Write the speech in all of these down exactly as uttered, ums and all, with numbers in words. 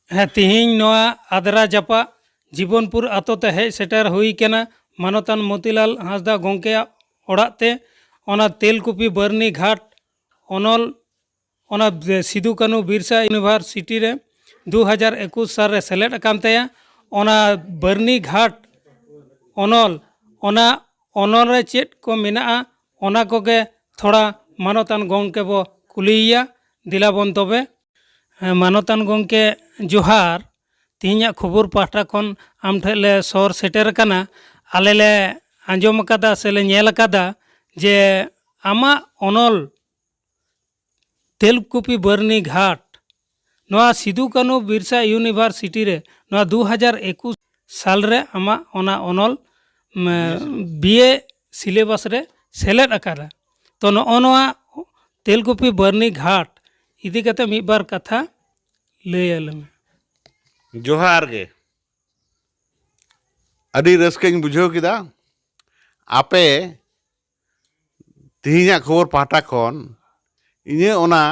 ᱦᱮᱸ, ᱛᱤᱦᱤᱧ ᱱᱚᱣᱟ ᱟᱫᱽᱨᱟ ᱡᱟᱯᱟᱜ ᱡᱤᱵᱚᱱᱯᱩᱨ ᱟᱛᱳ ᱛᱮ ᱦᱮᱡ ᱥᱮᱴᱮᱨ ᱦᱩᱭ ᱠᱟᱱᱟ ᱢᱟᱱᱚᱛᱟᱱ ᱢᱚᱛᱤᱞᱟᱞ ᱦᱟᱸᱥᱫᱟ ᱜᱚᱢᱠᱮᱭᱟᱜ ᱚᱲᱟᱜ ᱛᱮ᱾ ᱚᱱᱟ ᱛᱮᱞᱠᱩᱯᱤ ᱵᱟᱹᱨᱱᱤ ᱜᱷᱟᱴ ᱚᱱᱚᱞ, ᱚᱱᱟ ᱥᱤᱫᱩ ᱠᱟᱹᱱᱦᱩ ᱵᱤᱨᱥᱟ ᱤᱭᱩᱱᱤᱵᱷᱟᱨᱥᱤᱴᱤ ᱨᱮ ᱫᱩ ᱦᱟᱡᱟᱨ ᱮᱠᱩᱥ ᱥᱟᱞ ᱨᱮ ᱥᱮᱞᱮᱫ ᱟᱠᱟᱱ ᱛᱟᱭᱟ᱾ ᱚᱱᱟ ᱵᱟᱹᱨᱱᱤ ᱜᱷᱟᱴ ᱚᱱᱚᱞ, ᱚᱱᱟ ᱚᱱᱚᱞ ᱨᱮ ᱪᱮᱫ ᱠᱚ ᱢᱮᱱᱟᱜᱼᱟ, ᱚᱱᱟ ᱠᱚᱜᱮ ᱛᱷᱚᱲᱟ ᱢᱟᱱᱚᱛᱟᱱ ᱜᱚᱢᱠᱮ ᱵᱚ ᱠᱩᱞᱤᱭᱮᱭᱟ᱾ ᱫᱮᱞᱟ ᱵᱚᱱ ᱛᱚᱵᱮ᱾ ᱦᱮᱸ, ᱢᱟᱱᱚᱛᱟᱱ ᱜᱚᱢᱠᱮ ᱡᱚᱦᱟᱨ᱾ ᱛᱮᱦᱮᱧᱟᱜ ᱠᱷᱚᱵᱚᱨ ᱯᱟᱦᱴᱟ ᱠᱷᱚᱱ ᱟᱢ ᱴᱷᱮᱱ ᱞᱮ ᱥᱚᱦᱚᱨ ᱥᱮᱴᱮᱨ ᱟᱠᱟᱱᱟ᱾ ᱟᱞᱮ ᱞᱮ ᱟᱸᱡᱚᱢ ᱟᱠᱟᱫᱟ ᱥᱮ ᱞᱮ ᱧᱮᱞ ᱟᱠᱟᱫᱟ ᱡᱮ ᱟᱢᱟᱜ ᱚᱱᱚᱞ ᱛᱮᱞᱠᱩᱯᱤ ᱵᱟᱹᱨᱱᱤ ᱜᱷᱟᱴ, ᱱᱚᱣᱟ ᱥᱤᱫᱩ ᱠᱟᱹᱱᱦᱩ ᱵᱤᱨᱥᱟ ᱤᱭᱩᱱᱤᱵᱷᱟᱨᱥᱤᱴᱤ ᱨᱮ ᱱᱚᱣᱟ ᱫᱩ ᱦᱟᱡᱟᱨ ᱮᱠᱩᱥ ᱥᱟᱞ ᱨᱮ ᱟᱢᱟᱜ ᱚᱱᱟ ᱚᱱᱚᱞ ᱵᱤ ᱮ ᱥᱤᱞᱮᱵᱟᱥ ᱨᱮ ᱥᱮᱞᱮᱫ ᱟᱠᱟᱱᱟ᱾ ᱛᱚ, ᱱᱚᱜᱼᱚ ᱱᱚᱣᱟ ᱛᱮᱞᱠᱩᱯᱤ ᱵᱟᱹᱨᱱᱤ ᱜᱷᱟᱴ ᱤᱫᱤ ᱠᱟᱛᱮ ᱢᱤᱫ ᱵᱟᱨ ᱠᱟᱛᱷᱟ ᱞᱟᱹᱭ ᱟᱞᱮ ᱢᱮ᱾ ᱡᱚᱦᱟᱨ ᱜᱮ᱾ ᱟᱹᱰᱤ ᱨᱟᱹᱥᱠᱟᱹᱧ ᱵᱩᱡᱷᱟᱹᱣ ᱠᱮᱫᱟ ᱟᱯᱮ ᱛᱮᱦᱮᱧᱟᱜ ᱠᱷᱚᱵᱚᱨ ᱯᱟᱦᱴᱟ ᱠᱷᱚᱱ ᱤᱧᱟᱹᱜ ᱚᱱᱟ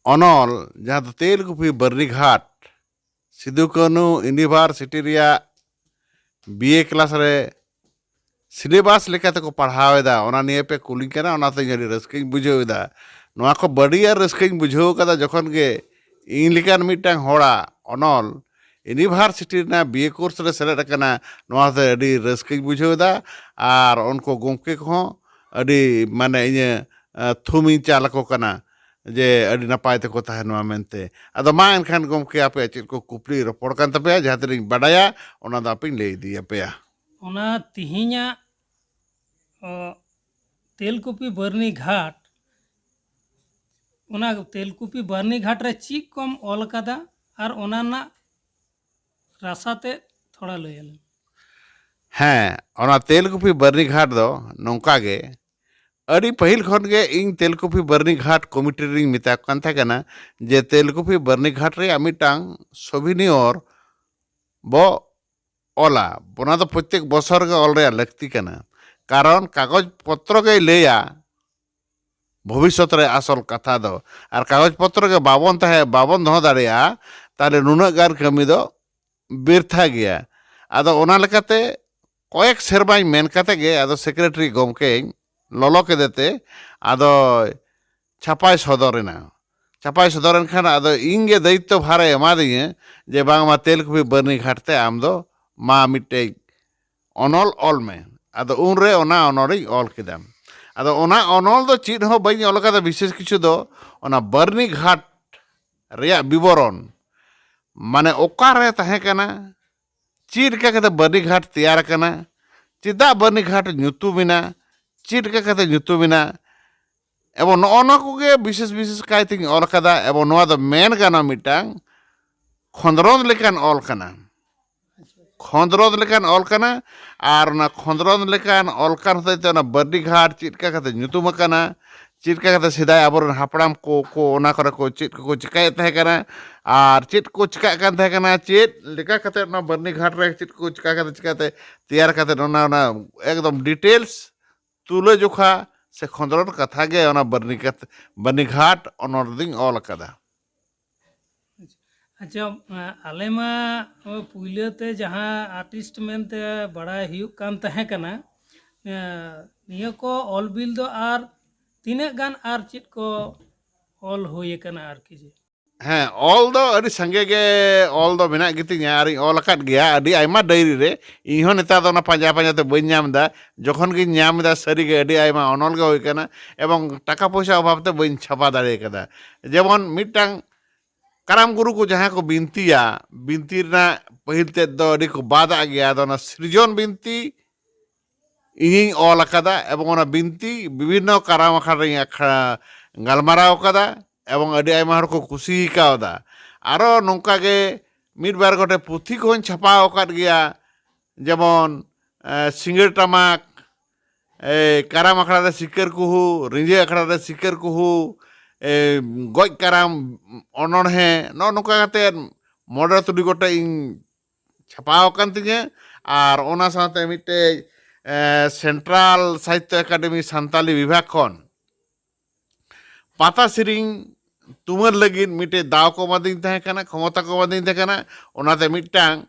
ᱚᱱᱚᱞ, ᱡᱟᱦᱟᱸ ᱫᱚ ᱛᱮᱞᱠᱩᱯᱤ ᱵᱟᱹᱨᱱᱤ ᱜᱷᱟᱴ, ᱥᱤᱫᱩ ᱠᱟᱹᱱᱦᱩ ᱤᱭᱩᱱᱤᱵᱷᱟᱨᱥᱤᱴᱤ ᱨᱮᱭᱟᱜ ᱵᱤ ᱮ ᱠᱞᱟᱥ ᱨᱮ ᱥᱤᱞᱮᱵᱟᱥ ᱞᱮᱠᱟᱛᱮᱠᱚ ᱯᱟᱲᱦᱟᱣ ᱮᱫᱟ, ᱚᱱᱟ ᱱᱤᱭᱮ ᱯᱮ ᱠᱩᱞᱤᱧ ᱠᱟᱱᱟ, ᱚᱱᱟᱛᱮ ᱤᱧ ᱟᱹᱰᱤ ᱨᱟᱹᱥᱠᱟᱹᱧ ᱵᱩᱡᱷᱟᱹᱣ ᱮᱫᱟ᱾ ᱱᱚᱣᱟ ᱠᱚ ᱵᱟᱹᱲᱤᱡ ᱟᱨ ᱨᱟᱹᱥᱠᱟᱹᱧ ᱵᱩᱡᱷᱟᱹᱣ ᱠᱟᱫᱟ ᱡᱚᱠᱷᱚᱱ ᱜᱮ ᱤᱧ ᱞᱮᱠᱟᱱ ᱢᱤᱫᱴᱟᱝ ᱦᱚᱲᱟᱜ ᱚᱱᱚᱞ ᱤᱭᱩᱱᱤᱵᱷᱟᱨᱥᱤᱴᱤ ᱨᱮᱱᱟᱜ ᱵᱤ ᱮ ᱠᱳᱨᱥ ᱨᱮ ᱥᱮᱞᱮᱫ ᱟᱠᱟᱱᱟ, ᱱᱚᱣᱟᱛᱮ ᱟᱹᱰᱤ ᱨᱟᱹᱥᱠᱟᱹᱧ ᱵᱩᱡᱷᱟᱹᱣ ᱮᱫᱟ᱾ ᱟᱨ ᱩᱱᱠᱩ ᱜᱚᱢᱠᱮ ᱠᱚᱦᱚᱸ ᱟᱹᱰᱤ, ᱢᱟᱱᱮ, ᱤᱧᱟᱹᱜ ᱛᱷᱩᱢᱤᱧ ᱪᱟᱞ ᱟᱠᱚ ᱠᱟᱱᱟ ᱡᱮ ᱟᱹᱰᱤ ᱱᱟᱯᱟᱭ ᱛᱮᱠᱚ ᱛᱟᱦᱮᱱ ᱢᱟ ᱢᱮᱱᱛᱮ᱾ ᱟᱫᱚ ᱢᱟ ᱮᱱᱠᱷᱟᱱ ᱜᱚᱢᱠᱮ, ᱟᱯᱮᱭᱟᱜ ᱪᱮᱫ ᱠᱚ ᱠᱩᱠᱞᱤ ᱨᱚᱯᱚᱲ ᱠᱟᱱ ᱛᱟᱯᱮᱭᱟ, ᱡᱟᱦᱟᱸ ᱛᱤᱱᱟᱹᱜ ᱤᱧ ᱵᱟᱰᱟᱭᱟ ᱚᱱᱟ ᱫᱚ ᱟᱯᱮᱧ ᱞᱟᱹᱭ ᱤᱫᱤᱭᱟᱯᱮᱭᱟ᱾ ᱚᱱᱟ ᱛᱤᱦᱤᱧᱟᱜ ᱚ, ᱛᱮᱞᱠᱩᱯᱤ ᱵᱟᱹᱨᱱᱤ ᱜᱷᱟᱴ, ᱚᱱᱟ ᱛᱮᱞᱠᱩᱯᱤ ᱵᱟᱹᱨᱱᱤ ᱜᱷᱟᱴ ᱨᱮ ᱪᱮᱫ ᱠᱚᱢ ᱚᱞ ᱟᱠᱟᱫᱟ ᱟᱨ ᱚᱱᱟ ᱨᱮᱱᱟᱜ ᱨᱟᱥᱟ ᱛᱮ ᱛᱷᱚᱲᱟ ᱞᱟᱹᱭ ᱟᱞᱮ ᱢᱮ᱾ ᱦᱮᱸ, ᱚᱱᱟ ᱛᱮᱞᱠᱩᱯᱤ ᱵᱟᱹᱨᱱᱤ ᱜᱷᱟᱴ ᱫᱚ ᱱᱚᱝᱠᱟ ᱜᱮ, ᱟᱹᱰᱤ ᱯᱟᱹᱦᱤᱞ ᱠᱷᱚᱱ ᱜᱮ ᱤᱧ ᱛᱮᱞᱠᱩᱯᱤ ᱵᱟᱹᱨᱱᱤ ᱜᱷᱟᱴ ᱠᱚᱢᱤᱴᱤ ᱨᱤᱧ ᱢᱮᱛᱟ ᱠᱚ ᱠᱟᱱ ᱛᱟᱦᱮᱸ ᱠᱟᱱᱟ ᱡᱮ ᱛᱮᱞᱠᱩᱯᱤ ᱵᱟᱹᱨᱱᱤ ᱜᱷᱟᱴ ᱨᱮᱭᱟᱜ ᱢᱤᱫᱴᱟᱝ ᱥᱚᱵᱷᱤᱱᱤᱭᱚᱨ ᱵᱚ ᱚᱞᱟ᱾ ᱚᱱᱟ ᱫᱚ ᱯᱨᱚᱛᱛᱮᱠ ᱵᱚᱪᱷᱚᱨ ᱜᱮ ᱚᱞ ᱨᱮᱭᱟᱜ ᱞᱟᱹᱠᱛᱤ ᱠᱟᱱᱟ, ᱠᱟᱨᱚᱱ ᱠᱟᱜᱚᱡᱽ ᱯᱚᱛᱨᱚ ᱜᱮᱭ ᱞᱟᱹᱭᱟ ᱵᱷᱚᱵᱤᱥᱥᱚᱛ ᱨᱮ ᱟᱥᱚᱞ ᱠᱟᱛᱷᱟ ᱫᱚ᱾ ᱟᱨ ᱠᱟᱜᱚᱡᱽ ᱯᱚᱛᱨᱚ ᱜᱮ ᱵᱟᱵᱚᱱ ᱛᱟᱦᱮᱸ, ᱵᱟᱵᱚᱱ ᱫᱚᱦᱚ ᱫᱟᱲᱮᱭᱟᱜᱼᱟ, ᱛᱟᱦᱚᱞᱮ ᱱᱩᱱᱟᱹᱜ ᱜᱟᱱ ᱠᱟᱹᱢᱤ ᱫᱚ ᱵᱮᱨᱛᱷᱟ ᱜᱮᱭᱟ᱾ ᱟᱫᱚ ᱚᱱᱟ ᱞᱮᱠᱟᱛᱮ ᱠᱚᱭᱮᱠ ᱥᱮᱨᱢᱟᱧ ᱢᱮᱱ ᱠᱟᱛᱮ ᱜᱮ ᱟᱫᱚ ᱥᱮᱠᱨᱮᱴᱟᱨᱤ ᱜᱚᱢᱠᱮᱧ ᱞᱚᱞᱚ ᱠᱮᱫᱮ ᱛᱮ ᱟᱫᱚ ᱪᱷᱟᱯᱟᱭ ᱥᱚᱫᱚᱨ ᱮᱱᱟ᱾ ᱪᱷᱟᱯᱟᱭ ᱥᱚᱫᱚᱨ ᱮᱱ ᱠᱷᱟᱱ ᱟᱫᱚ ᱤᱧ ᱜᱮ ᱫᱟᱭᱤᱛᱛᱚ ᱵᱷᱟᱨᱮ ᱮᱢᱟᱫᱤᱧᱟᱹ ᱡᱮ ᱵᱟᱝᱢᱟ ᱛᱮᱞᱠᱩᱯᱤ ᱵᱟᱹᱨᱱᱤ ᱜᱷᱟᱴ ᱛᱮ ᱟᱢ ᱫᱚ ᱢᱟ ᱢᱤᱫᱴᱮᱡ ᱚᱱᱚᱞ ᱚᱞ ᱢᱮ᱾ ᱟᱫᱚ ᱩᱱᱨᱮ ᱚᱱᱟ ᱚᱱᱚᱞᱤᱧ ᱚᱞ ᱠᱮᱫᱟ᱾ ᱟᱫᱚ ᱚᱱᱟ ᱚᱱᱚᱞ ᱫᱚ ᱪᱮᱫ ᱦᱚᱸ ᱵᱟᱹᱧ ᱚᱞ ᱠᱟᱫᱟ ᱵᱤᱥᱮᱥ ᱠᱤᱪᱷᱩ ᱫᱚ, ᱚᱱᱟ ᱵᱟᱹᱨᱱᱤ ᱜᱷᱟᱴ ᱨᱮᱭᱟᱜ ᱵᱤᱵᱚᱨᱚᱱ, ᱢᱟᱱᱮ ᱚᱠᱟᱨᱮ ᱛᱟᱦᱮᱸ ᱠᱟᱱᱟ, ᱪᱮᱫ ᱞᱮᱠᱟ ᱠᱟᱛᱮ ᱵᱟᱹᱨᱱᱤ ᱜᱷᱟᱴ ᱛᱮᱭᱟᱨ ᱟᱠᱟᱱᱟ, ᱪᱮᱫᱟᱜ ᱵᱟᱹᱨᱱᱤ ᱜᱷᱟᱴ ᱧᱩᱛᱩᱢ ᱮᱱᱟ, ᱪᱮᱫ ᱞᱮᱠᱟ ᱠᱟᱛᱮ ᱧᱩᱛᱩᱢ ᱮᱱᱟ, ᱮᱵᱚᱝ ᱱᱚᱜᱼᱚ ᱱᱚᱣᱟ ᱠᱚᱜᱮ ᱵᱤᱥᱮᱥ ᱵᱤᱥᱮᱥ ᱠᱟᱭᱛᱮᱧ ᱚᱞ ᱠᱟᱫᱟ᱾ ᱮᱵᱚᱝ ᱱᱚᱣᱟ ᱫᱚ ᱢᱮᱱ ᱜᱟᱱᱚᱜᱼᱟ ᱢᱤᱫᱴᱟᱝ ᱠᱷᱚᱸᱫᱽᱨᱚᱸᱫᱽ ᱞᱮᱠᱟᱱ ᱚᱞ ᱠᱟᱱᱟ᱾ ᱠᱷᱚᱸᱫᱽᱨᱚᱸᱫᱽ ᱞᱮᱠᱟᱱ ᱚᱞ ᱠᱟᱱᱟ᱾ ᱟᱨ ᱚᱱᱟ ᱠᱷᱚᱸᱫᱽᱨᱚᱸᱫᱽ ᱞᱮᱠᱟᱱ ᱚᱞ ᱠᱟᱱ ᱦᱚᱛᱮᱡ ᱛᱮ ᱚᱱᱟ ᱵᱟᱹᱨᱱᱤ ᱜᱷᱟᱴ ᱪᱮᱫ ᱞᱮᱠᱟ ᱠᱟᱛᱮ ᱧᱩᱛᱩᱢ ᱟᱠᱟᱱᱟ, ᱪᱮᱫ ᱞᱮᱠᱟ ᱠᱟᱛᱮ ᱥᱮᱫᱟᱭ ᱟᱵᱚᱨᱮᱱ ᱦᱟᱯᱲᱟᱢ ᱠᱚ, ᱠᱚ ᱚᱱᱟ ᱠᱚᱨᱮ ᱠᱚ ᱪᱮᱫ ᱠᱚᱠᱚ ᱪᱤᱠᱟᱹᱭᱮᱫ ᱛᱟᱦᱮᱸ ᱠᱟᱱᱟ, ᱟᱨ ᱪᱮᱫ ᱠᱚ ᱪᱤᱠᱟᱹᱜ ᱠᱟᱱ ᱛᱟᱦᱮᱸ ᱠᱟᱱᱟ, ᱪᱮᱫ ᱞᱮᱠᱟ ᱠᱟᱛᱮ ᱚᱱᱟ ᱵᱟᱹᱨᱱᱤ ᱜᱷᱟᱴ ᱨᱮ ᱪᱮᱫ ᱠᱚ ᱪᱤᱠᱟ ᱠᱟᱛᱮ, ᱪᱤᱠᱟᱹᱛᱮ ᱛᱮᱭᱟᱨ ᱠᱟᱛᱮ ᱚᱱᱟ, ᱚᱱᱟ ᱮᱠᱫᱚᱢ ᱰᱤᱴᱮᱞᱥ ᱛᱩᱞᱟᱹᱡᱚᱠᱷᱟ ᱥᱮ ᱠᱷᱚᱸᱫᱽᱨᱚᱸᱫᱽ ᱠᱟᱛᱷᱟ ᱜᱮ ᱚᱱᱟ ᱵᱟᱹᱨᱱᱤ ᱠᱟᱛ-, ᱵᱟᱹᱨᱱᱤ ᱜᱷᱟᱴ ᱚᱱᱚᱞ ᱨᱮᱫᱚᱧ ᱚᱞ ᱟᱠᱟᱫᱟ᱾ ᱟᱪᱪᱷᱟ, ᱟᱞᱮ ᱢᱟ ᱯᱩᱭᱞᱟᱹ ᱛᱮ ᱡᱟᱦᱟᱸ ᱟᱨᱴᱤᱥᱴ ᱢᱮᱱᱛᱮ ᱵᱟᱲᱟᱭ ᱦᱩᱭᱩᱜ ᱠᱟᱱ ᱛᱟᱦᱮᱸ ᱠᱟᱱᱟ, ᱱᱤᱭᱟᱹ ᱠᱚ ᱚᱞ ᱵᱤᱞ ᱫᱚ ᱟᱨ ᱛᱤᱱᱟᱹᱜ ᱜᱟᱱ ᱟᱨ ᱪᱮᱫ ᱠᱚ ᱚᱞ ᱦᱩᱭ ᱟᱠᱟᱱᱟ ᱟᱨᱠᱤ? ᱡᱮ ᱦᱮᱸ, ᱚᱞ ᱫᱚ ᱟᱹᱰᱤ ᱥᱟᱸᱜᱮ ᱜᱮ ᱚᱞ ᱫᱚ ᱢᱮᱱᱟᱜ ᱜᱮᱛᱤᱧᱟ, ᱟᱨᱤᱧ ᱚᱞ ᱟᱠᱟᱫ ᱜᱮᱭᱟ ᱟᱹᱰᱤ ᱟᱭᱢᱟ ᱰᱟᱭᱨᱤ ᱨᱮ᱾ ᱤᱧ ᱦᱚᱸ ᱱᱮᱛᱟᱨ ᱫᱚ ᱚᱱᱟ ᱯᱟᱸᱡᱟ ᱯᱟᱸᱡᱟ ᱛᱮ ᱵᱟᱹᱧ ᱧᱟᱢ ᱮᱫᱟ᱾ ᱡᱚᱠᱷᱚᱱ ᱜᱤᱧ ᱧᱟᱢ ᱮᱫᱟ, ᱥᱟᱹᱨᱤ ᱜᱮ ᱟᱹᱰᱤ ᱟᱭᱢᱟ ᱚᱱᱚᱞ ᱜᱮ ᱦᱩᱭ ᱠᱟᱱᱟ, ᱮᱵᱚᱝ ᱴᱟᱠᱟ ᱯᱚᱭᱥᱟ ᱚᱵᱷᱟᱵ ᱛᱮ ᱵᱟᱹᱧ ᱪᱷᱟᱯᱟ ᱫᱟᱲᱮ ᱠᱟᱫᱟ᱾ ᱡᱮᱢᱚᱱ ᱢᱤᱫᱴᱟᱝ ᱠᱟᱨᱟᱢ ᱜᱩᱨᱩ ᱠᱚ ᱡᱟᱦᱟᱸ ᱠᱚ ᱵᱤᱱᱛᱤᱭᱟ, ᱵᱤᱱᱛᱤ ᱨᱮᱱᱟᱜ ᱯᱟᱹᱦᱤᱞ ᱛᱮᱫ ᱫᱚ ᱟᱹᱰᱤ ᱠᱚ ᱵᱟᱫ ᱟᱜ ᱜᱮᱭᱟ᱾ ᱟᱫᱚ ᱚᱱᱟ ᱥᱤᱨᱡᱚᱱ ᱵᱤᱱᱛᱤ ᱤᱧᱤᱧ ᱚᱞ ᱟᱠᱟᱫᱟ, ᱮᱵᱚᱝ ᱚᱱᱟ ᱵᱤᱱᱛᱤ ᱵᱤᱵᱷᱤᱱᱱᱚ ᱠᱟᱨᱟᱢ ᱟᱠᱷᱲᱟ ᱨᱮᱧ ᱟᱠᱷᱲᱟ ᱜᱟᱞᱢᱟᱨᱟᱣ ᱟᱠᱟᱫᱟ, ᱮᱵᱚᱝ ᱟᱹᱰᱤ ᱟᱭᱢᱟ ᱦᱚᱲ ᱠᱚ ᱠᱩᱥᱤ ᱠᱟᱣᱫᱟ᱾ ᱟᱨᱚ ᱱᱚᱝᱠᱟ ᱜᱮ ᱢᱤᱫ ᱵᱟᱨ ᱜᱚᱴᱮᱡ ᱯᱩᱛᱷᱤ ᱠᱚᱦᱚᱸᱧ ᱪᱷᱟᱯᱟᱣ ᱟᱠᱟᱫ ᱜᱮᱭᱟ, ᱡᱮᱢᱚᱱ ᱮ, ᱥᱤᱸᱜᱟᱹᱲ ᱴᱟᱢᱟᱠ, ᱮ, ᱠᱟᱨᱟᱢ ᱟᱠᱷᱲᱟ ᱨᱮ ᱥᱤᱠᱟᱹᱨ ᱠᱩᱦᱩ, ᱨᱤᱸᱡᱟᱹ ᱟᱠᱷᱲᱟ ᱨᱮ ᱥᱤᱠᱟᱹᱨ ᱠᱩᱦᱩ, ᱮ, ᱜᱚᱡ ᱠᱟᱨᱟᱢ ᱚᱱᱚᱬᱦᱮ, ᱱᱚᱜᱼᱚ ᱱᱚᱝᱠᱟ ᱠᱟᱛᱮᱫ ᱢᱚᱬᱮ ᱛᱩᱨᱩᱭ ᱜᱚᱴᱮᱡ ᱤᱧ ᱪᱷᱟᱯᱟᱣ ᱟᱠᱟᱱ ᱛᱤᱧᱟᱹ᱾ ᱟᱨ ᱚᱱᱟ ᱥᱟᱶᱛᱮ ᱢᱤᱫᱴᱮᱡ ᱮ, ᱥᱮᱱᱴᱨᱟᱞ ᱥᱟᱦᱤᱛᱛᱚ ᱮᱠᱟᱰᱮᱢᱤ ᱥᱟᱱᱛᱟᱞᱤ ᱵᱤᱵᱷᱟᱜᱽ ᱠᱷᱚᱱ ᱯᱟᱛᱟ ᱥᱮᱨᱮᱧ ᱛᱩᱢᱟᱹᱞ ᱞᱟᱹᱜᱤᱫ ᱢᱤᱫᱴᱮᱡ ᱫᱟᱣ ᱠᱚ ᱮᱢᱟᱫᱤᱧ ᱛᱟᱦᱮᱸ ᱠᱟᱱᱟ, ᱠᱷᱚᱢᱚᱛᱟ ᱠᱚ ᱮᱢᱟᱫᱤᱧ ᱛᱟᱦᱮᱸ ᱠᱟᱱᱟ᱾ ᱚᱱᱟᱛᱮ ᱢᱤᱫᱴᱟᱝ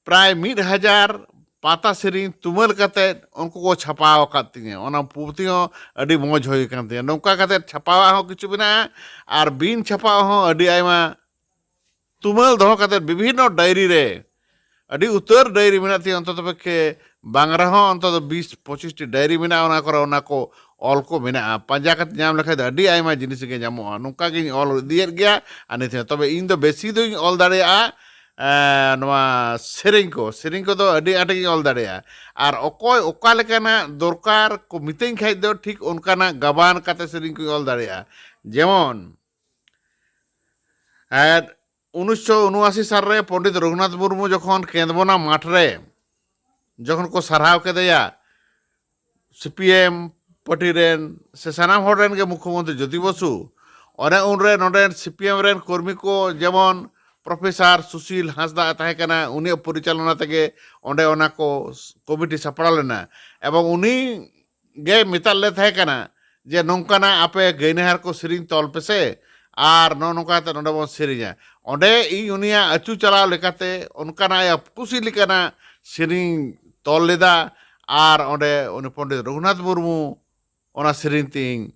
ᱯᱨᱟᱭ ᱢᱤᱫ ᱦᱟᱡᱟᱨ ᱯᱟᱛᱟ ᱥᱮᱨᱮᱧ ᱛᱩᱢᱟᱹᱞ ᱠᱟᱛᱮᱫ ᱩᱱᱠᱩ ᱠᱚ ᱪᱷᱟᱯᱟᱣ ᱟᱠᱟᱫ ᱛᱤᱧᱟᱹ᱾ ᱚᱱᱟ ᱯᱩᱛᱷᱤ ᱦᱚᱸ ᱟᱹᱰᱤ ᱢᱚᱡᱽ ᱦᱩᱭ ᱟᱠᱟᱱ ᱛᱤᱧᱟᱹ᱾ ᱱᱚᱝᱠᱟ ᱠᱟᱛᱮᱫ ᱪᱷᱟᱯᱟᱣᱟᱜ ᱦᱚᱸ ᱠᱤᱪᱷᱩ ᱢᱮᱱᱟᱜᱼᱟ, ᱟᱨ ᱵᱤᱱ ᱪᱷᱟᱯᱟᱣᱟᱜ ᱦᱚᱸ ᱟᱹᱰᱤ ᱟᱭᱢᱟ ᱛᱩᱢᱟᱹᱞ ᱫᱚᱦᱚ ᱠᱟᱛᱮᱫ ᱵᱤᱵᱷᱤᱱᱱᱚ ᱰᱟᱭᱨᱤ ᱨᱮ, ᱟᱹᱰᱤ ᱩᱛᱟᱹᱨ ᱰᱟᱭᱨᱤ ᱢᱮᱱᱟᱜ ᱛᱤᱧᱟᱹ, ᱚᱱᱛᱚᱛᱚ ᱯᱚᱠᱠᱷᱮ ᱵᱟᱝ ᱨᱮᱦᱚᱸ ᱚᱱᱛᱚᱛᱚ ᱵᱤᱥ ᱯᱚᱸᱪᱤᱥ ᱴᱤ ᱰᱟᱭᱨᱤ ᱢᱮᱱᱟᱜᱼᱟ᱾ ᱚᱱᱟ ᱠᱚᱨᱮ ᱚᱱᱟ ᱠᱚ ᱚᱞ ᱠᱚ ᱢᱮᱱᱟᱜᱼᱟ᱾ ᱯᱟᱸᱡᱟ ᱠᱟᱛᱮ ᱧᱟᱢ ᱞᱮᱠᱷᱟᱡ ᱫᱚ ᱟᱹᱰᱤ ᱟᱭᱢᱟ ᱡᱤᱱᱤᱥ ᱜᱮ ᱧᱟᱢᱚᱜᱼᱟ᱾ ᱱᱚᱝᱠᱟ ᱜᱤᱧ ᱚᱞ ᱤᱫᱤᱭᱮᱫ ᱜᱮᱭᱟ᱾ ᱟᱨ ᱱᱤᱛ ᱦᱚᱸ, ᱛᱚᱵᱮ ᱤᱧ ᱫᱚ ᱵᱮᱥᱤ ᱫᱚᱧ ᱚᱞ ᱫᱟᱲᱮᱭᱟᱜᱼᱟ, ᱮᱸ, ᱱᱚᱣᱟ ᱥᱮᱨᱮᱧ ᱠᱚ, ᱥᱮᱨᱮᱧ ᱠᱚᱫᱚ ᱟᱹᱰᱤ ᱟᱸᱴ ᱜᱤᱧ ᱚᱞ ᱫᱟᱲᱮᱭᱟᱜᱼᱟ᱾ ᱟᱨ ᱚᱠᱚᱭ ᱚᱠᱟ ᱞᱮᱠᱟᱱᱟᱜ ᱫᱚᱨᱠᱟᱨ ᱠᱚ ᱢᱤᱛᱟᱹᱧ ᱠᱷᱟᱡ ᱫᱚ ᱴᱷᱤᱠ ᱚᱱᱠᱟᱱᱟᱜ ᱜᱟᱵᱟᱱ ᱠᱟᱛᱮ ᱥᱮᱨᱮᱧ ᱠᱚᱧ ᱚᱞ ᱫᱟᱲᱮᱭᱟᱜᱼᱟ᱾ ᱡᱮᱢᱚᱱ, ᱟᱨ ᱩᱱᱤᱥᱥᱚ ᱩᱱᱩᱟᱥᱤ ᱥᱟᱞ ᱨᱮ ᱯᱚᱱᱰᱤᱛ ᱨᱚᱜᱷᱩᱱᱟᱛᱷ ᱢᱩᱨᱢᱩ ᱡᱚᱠᱷᱚᱱ ᱠᱮᱸᱫᱽᱵᱚᱱᱟ ᱢᱟᱴᱷ ᱨᱮ ᱡᱚᱠᱷᱚᱱ ᱠᱚ ᱥᱟᱨᱦᱟᱣ ᱠᱮᱫᱮᱭᱟ, ᱥᱤ ᱯᱤ ᱮᱢ ᱯᱟᱨᱴᱤ ᱨᱮᱱ ᱥᱮ ᱥᱟᱱᱟᱢ ᱦᱚᱲ ᱨᱮᱱ ᱜᱮ ᱢᱩᱠᱷᱚᱢᱚᱱᱛᱨᱤ ᱡᱳᱛᱤ ᱵᱚᱥᱩ, ᱚᱱᱮ ᱩᱱᱨᱮ ᱱᱚᱰᱮᱱ ᱥᱤ ᱯᱤ ᱮᱢ ᱨᱮᱱ ᱠᱚᱨᱢᱤ ᱠᱚ, ᱡᱮᱢᱚᱱ ᱯᱨᱚᱯᱷᱮᱥᱟᱨ ᱥᱩᱥᱤᱞ ᱦᱟᱸᱥᱫᱟ ᱮ ᱛᱟᱦᱮᱸ ᱠᱟᱱᱟ, ᱩᱱᱤᱭᱟᱜ ᱯᱚᱨᱤᱪᱟᱞᱚᱱᱟ ᱛᱮᱜᱮ ᱚᱸᱰᱮ ᱚᱱᱟ ᱠᱚ ᱠᱚᱢᱤᱴᱤ ᱥᱟᱯᱲᱟᱣ ᱞᱮᱱᱟ᱾ ᱮᱵᱚᱝ ᱩᱱᱤ ᱜᱮ ᱢᱮᱛᱟᱫ ᱞᱮ ᱛᱟᱦᱮᱸ ᱠᱟᱱᱟ ᱡᱮ, "ᱱᱚᱝᱠᱟᱱᱟᱜ ᱟᱯᱮ ᱜᱟᱹᱭᱱᱟᱹᱦᱟᱨ ᱠᱚ ᱥᱮᱨᱮᱧ ᱛᱚᱞ ᱯᱮᱥᱮ, ᱟᱨ ᱱᱚᱜᱼᱚ ᱱᱚᱝᱠᱟ ᱠᱟᱛᱮ ᱱᱚᱰᱮ ᱵᱚᱱ ᱥᱮᱨᱮᱧᱟ᱾" ᱚᱸᱰᱮ ᱤᱧ ᱩᱱᱤᱭᱟᱜ ᱟᱹᱪᱩ ᱪᱟᱞᱟᱣ ᱞᱮᱠᱟᱛᱮ ᱚᱱᱠᱟᱱᱟᱜ ᱟᱭᱟᱜ ᱠᱩᱥᱤ ᱞᱮᱠᱟᱱᱟᱜ ᱥᱮᱨᱮᱧ ᱛᱚᱞ ᱞᱮᱫᱟ, ᱟᱨ ᱚᱸᱰᱮ ᱩᱱᱤ ᱯᱚᱱᱰᱤᱛ ᱨᱚᱜᱷᱩᱱᱟᱛᱷ ᱢᱩᱨᱢᱩ ᱚᱱᱟ ᱥᱮᱨᱮᱧ ᱛᱤᱧ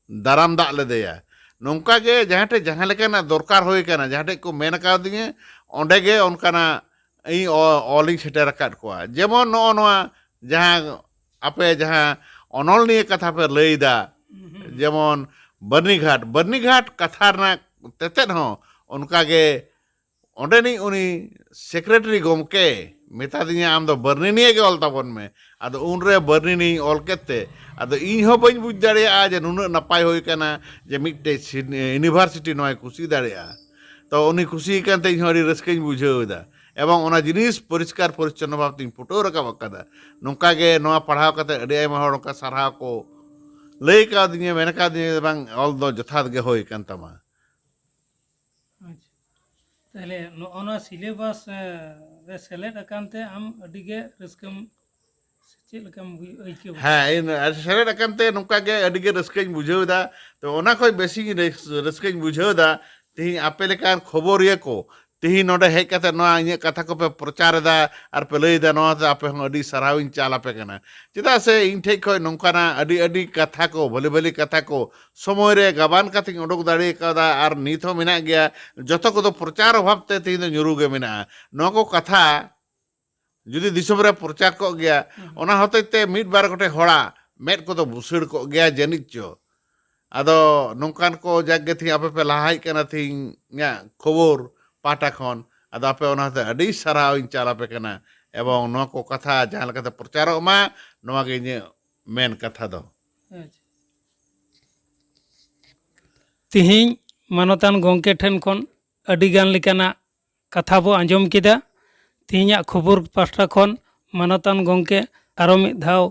ᱫᱟᱨᱟᱢ ᱫᱟᱜ ᱞᱮᱫᱮᱭᱟ᱾ ᱱᱚᱝᱠᱟ ᱜᱮ ᱡᱟᱦᱟᱸ ᱴᱷᱮᱡ ᱡᱟᱦᱟᱸ ᱞᱮᱠᱟᱱᱟᱜ ᱫᱚᱨᱠᱟᱨ ᱦᱩᱭ ᱠᱟᱱᱟ, ᱡᱟᱦᱟᱸ ᱴᱷᱮᱡ ᱠᱚ ᱢᱮᱱ ᱠᱟᱣᱫᱤᱧᱟ, ᱚᱸᱰᱮ ᱜᱮ ᱚᱱᱠᱟᱱᱟᱜ ᱤᱧ ᱚ-, ᱚᱞᱤᱧ ᱥᱮᱴᱮᱨ ᱟᱠᱟᱫ ᱠᱚᱣᱟ᱾ ᱡᱮᱢᱚᱱ ᱱᱚᱜᱼᱚ ᱱᱚᱣᱟ ᱡᱟᱦᱟᱸ ᱟᱯᱮ ᱡᱟᱦᱟᱸ ᱚᱱᱚᱞ ᱱᱤᱭᱮ ᱠᱟᱛᱷᱟ ᱯᱮ ᱞᱟᱹᱭᱫᱟ, ᱦᱩᱸ, ᱦᱩᱸ, ᱦᱩᱸ᱾ ᱡᱮᱢᱚᱱ ᱵᱟᱹᱨᱱᱤᱜᱷᱟᱴ, ᱵᱟᱹᱨᱱᱤᱜᱷᱟᱴ ᱠᱟᱛᱷᱟ ᱨᱮᱱᱟᱜ ᱛᱮᱛᱮᱫ ᱦᱚᱸ ᱚᱱᱠᱟ ᱜᱮ ᱚᱸᱰᱮᱱᱤᱡ ᱩᱱᱤ ᱥᱮᱠᱨᱮᱴᱟᱨᱤ ᱜᱚᱢᱠᱮ ᱢᱮᱛᱟᱫᱤᱧᱟ, "ᱟᱢ ᱫᱚ ᱵᱟᱹᱨᱱᱤ ᱱᱤᱭᱮ ᱜᱮ ᱚᱞ ᱛᱟᱵᱚᱱ ᱢᱮ᱾" ᱟᱫᱚ ᱩᱱᱨᱮ ᱵᱟᱹᱨᱱᱤ ᱱᱤᱭᱮᱧ ᱚᱞ ᱠᱮᱫ ᱛᱮ, ᱟᱫᱚ ᱤᱧ ᱦᱚᱸ ᱵᱟᱹᱧ ᱵᱩᱡᱽ ᱫᱟᱲᱮᱭᱟᱜᱼᱟ ᱡᱮ ᱱᱩᱱᱟᱹᱜ ᱱᱟᱯᱟᱭ ᱦᱩᱭ ᱠᱟᱱᱟ ᱡᱮ ᱢᱤᱫᱴᱮᱡ ᱥᱤ-, ᱤᱭᱩᱱᱤᱵᱷᱟᱨᱥᱤᱴᱤ ᱱᱚᱣᱟᱭ ᱠᱩᱥᱤ ᱫᱟᱲᱮᱭᱟᱜᱼᱟ᱾ ᱛᱚ ᱩᱱᱤ ᱠᱩᱥᱤ ᱠᱟᱱ ᱛᱮ ᱤᱧ ᱦᱚᱸ ᱟᱹᱰᱤ ᱨᱟᱹᱥᱠᱟᱹᱧ ᱵᱩᱡᱷᱟᱹᱣ ᱮᱫᱟ, ᱮᱵᱚᱝ ᱚᱱᱟ ᱡᱤᱱᱤᱥ ᱯᱚᱨᱤᱥᱠᱟᱨ ᱯᱚᱨᱤᱪᱪᱷᱚᱱᱱᱚ ᱵᱷᱟᱵᱽ ᱛᱤᱧ ᱯᱷᱩᱴᱟᱹᱣ ᱨᱟᱠᱟᱵ ᱟᱠᱟᱫᱟ᱾ ᱱᱚᱝᱠᱟ ᱜᱮ ᱱᱚᱣᱟ ᱯᱟᱲᱦᱟᱣ ᱠᱟᱛᱮ ᱟᱹᱰᱤ ᱟᱭᱢᱟ ᱦᱚᱲ ᱱᱚᱝᱠᱟ ᱥᱟᱨᱦᱟᱣ ᱠᱚ ᱞᱟᱹᱭ ᱠᱟᱣᱫᱤᱧᱟ, ᱢᱮᱱ ᱠᱟᱣᱫᱤᱧᱟ, "ᱵᱟᱝ, ᱚᱞ ᱫᱚ ᱡᱚᱛᱷᱟᱛ ᱜᱮ ᱦᱩᱭ ᱠᱟᱱ ᱛᱟᱢᱟ᱾" ᱟᱪᱪᱷᱟ, ᱛᱟᱦᱞᱮ ᱱᱚᱜᱼᱚ ᱱᱚᱣᱟ ᱥᱤᱞᱮᱵᱟᱥ, ᱮ, ᱨᱮ ᱥᱮᱞᱮᱫ ᱟᱠᱟᱱ ᱛᱮ ᱟᱢ ᱟᱹᱰᱤ ᱜᱮ ᱨᱟᱹᱥᱠᱟᱹᱢ ᱪᱮᱫ ᱞᱮᱠᱟᱢ ᱵᱩᱡ-, ᱟᱹᱭᱠᱟᱹᱣ ᱮᱫᱟ? ᱦᱮᱸ, ᱤᱧ ᱥᱮᱞᱮᱫ ᱟᱠᱟᱱ ᱛᱮ ᱱᱚᱝᱠᱟ ᱜᱮ ᱟᱹᱰᱤ ᱜᱮ ᱨᱟᱹᱥᱠᱟᱹᱧ ᱵᱩᱡᱷᱟᱹᱣ ᱮᱫᱟ᱾ ᱛᱚ, ᱚᱱᱟ ᱠᱷᱚᱱ ᱵᱮᱥᱤᱧ ᱨᱟᱹᱥ-, ᱨᱟᱹᱥᱠᱟᱹᱧ ᱵᱩᱡᱷᱟᱹᱣ ᱮᱫᱟ ᱛᱮᱦᱮᱧ ᱟᱯᱮ ᱞᱮᱠᱟᱱ ᱠᱷᱚᱵᱚᱨᱤᱭᱟᱹ ᱠᱚ ᱛᱮᱦᱮᱧ ᱱᱚᱰᱮ ᱦᱮᱡ ᱠᱟᱛᱮ ᱱᱚᱣᱟ ᱤᱧᱟᱹᱜ ᱠᱟᱛᱷᱟ ᱠᱚᱯᱮ ᱯᱨᱚᱪᱟᱨ ᱮᱫᱟ ᱟᱨ ᱯᱮ ᱞᱟᱹᱭ ᱮᱫᱟ, ᱱᱚᱣᱟ ᱛᱮ ᱟᱯᱮ ᱦᱚᱸ ᱟᱹᱰᱤ ᱥᱟᱨᱦᱟᱣ ᱤᱧ ᱪᱟᱞ ᱟᱯᱮ ᱠᱟᱱᱟ᱾ ᱪᱮᱫᱟᱜ ᱥᱮ ᱤᱧ ᱴᱷᱮᱡ ᱠᱷᱚᱱ ᱱᱚᱝᱠᱟᱱᱟᱜ ᱟᱹᱰᱤ ᱟᱹᱰᱤ ᱠᱟᱛᱷᱟ ᱠᱚ, ᱵᱷᱟᱹᱞᱤ ᱵᱷᱟᱹᱞᱤ ᱠᱟᱛᱷᱟ ᱠᱚ ᱥᱚᱢᱚᱭ ᱨᱮ ᱜᱟᱵᱟᱱ ᱠᱟᱛᱮᱧ ᱩᱰᱩᱠ ᱫᱟᱲᱮ ᱠᱟᱣᱫᱟ ᱟᱨ ᱱᱤᱛ ᱦᱚᱸ ᱢᱮᱱᱟᱜ ᱜᱮᱭᱟ᱾ ᱡᱚᱛᱚ ᱠᱚᱫᱚ ᱯᱨᱚᱪᱟᱨ ᱚᱵᱷᱟᱵ ᱛᱮ ᱛᱮᱦᱮᱧ ᱫᱚ ᱧᱩᱨᱩ ᱜᱮ ᱢᱮᱱᱟᱜᱼᱟ᱾ ᱱᱚᱣᱟ ᱠᱚ ᱠᱟᱛᱷᱟ ᱡᱩᱫᱤ ᱫᱤᱥᱚᱢ ᱨᱮ ᱯᱨᱚᱪᱟᱨ ᱠᱚᱜ ᱜᱮᱭᱟ, ᱦᱩᱸ᱾ ᱚᱱᱟ ᱦᱚᱛᱮᱡ ᱛᱮ ᱢᱤᱫ ᱵᱟᱨ ᱜᱚᱴᱮᱡ ᱦᱚᱲᱟᱜ ᱢᱮᱫ ᱠᱚᱫᱚ ᱵᱩᱥᱟᱹᱲ ᱠᱚᱜ ᱜᱮᱭᱟ ᱡᱟᱹᱱᱤᱡ ᱪᱚ᱾ ᱟᱫᱚ ᱱᱚᱝᱠᱟᱱ ᱠᱚ ᱡᱟᱠ ᱜᱮ ᱛᱮᱦᱮᱧ ᱟᱯᱮ ᱯᱮ ᱞᱟᱦᱟ ᱦᱮᱡ ᱠᱟᱱᱟ ᱛᱮᱦᱮᱧᱟᱜ ᱠᱷᱚᱵᱚᱨ ᱯᱟᱦᱴᱟ ᱠᱷᱚᱱ᱾ ᱟᱫᱚ ᱟᱯᱮ ᱚᱱᱟ ᱦᱚᱛᱮᱡ ᱟᱹᱰᱤ ᱥᱟᱨᱦᱟᱣ ᱤᱧ ᱪᱟᱞ ᱟᱯᱮ ᱠᱟᱱᱟ᱾ ᱮᱵᱚᱝ ᱱᱚᱣᱟ ᱠᱚ ᱠᱟᱛᱷᱟ ᱡᱟᱦᱟᱸ ᱞᱮᱠᱟᱛᱮ ᱯᱨᱚᱪᱟᱨᱚᱜ ᱢᱟ, ᱱᱚᱣᱟ ᱜᱮ ᱤᱧᱟᱹᱜ ᱢᱮᱱ ᱠᱟᱛᱷᱟ ᱫᱚ᱾ ᱟᱪᱪᱷᱟ᱾ ᱛᱤᱦᱤᱧ ᱢᱟᱱᱚᱛᱟᱱ ᱜᱚᱢᱠᱮ ᱴᱷᱮᱱ ᱠᱷᱚᱱ ᱟᱹᱰᱤ ᱜᱟᱱ ᱞᱮᱠᱟᱱᱟᱜ ᱠᱟᱛᱷᱟ ᱵᱚ ᱟᱸᱡᱚᱢ ᱠᱮᱫᱟ᱾ ᱛᱤᱦᱤᱧᱟᱜ ᱠᱷᱚᱵᱚᱨ ᱯᱟᱥᱴᱟ ᱠᱷᱚᱱ ᱢᱟᱱᱚᱛᱟᱱ ᱜᱚᱢᱠᱮ ᱟᱨᱚ ᱢᱤᱫ ᱫᱷᱟᱣ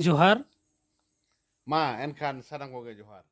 ᱡᱚᱦᱟᱨ᱾ ᱢᱟ ᱮᱱᱠᱷᱟᱱ ᱥᱟᱱᱟᱢ ᱠᱚᱜᱮ ᱡᱚᱦᱟᱨ᱾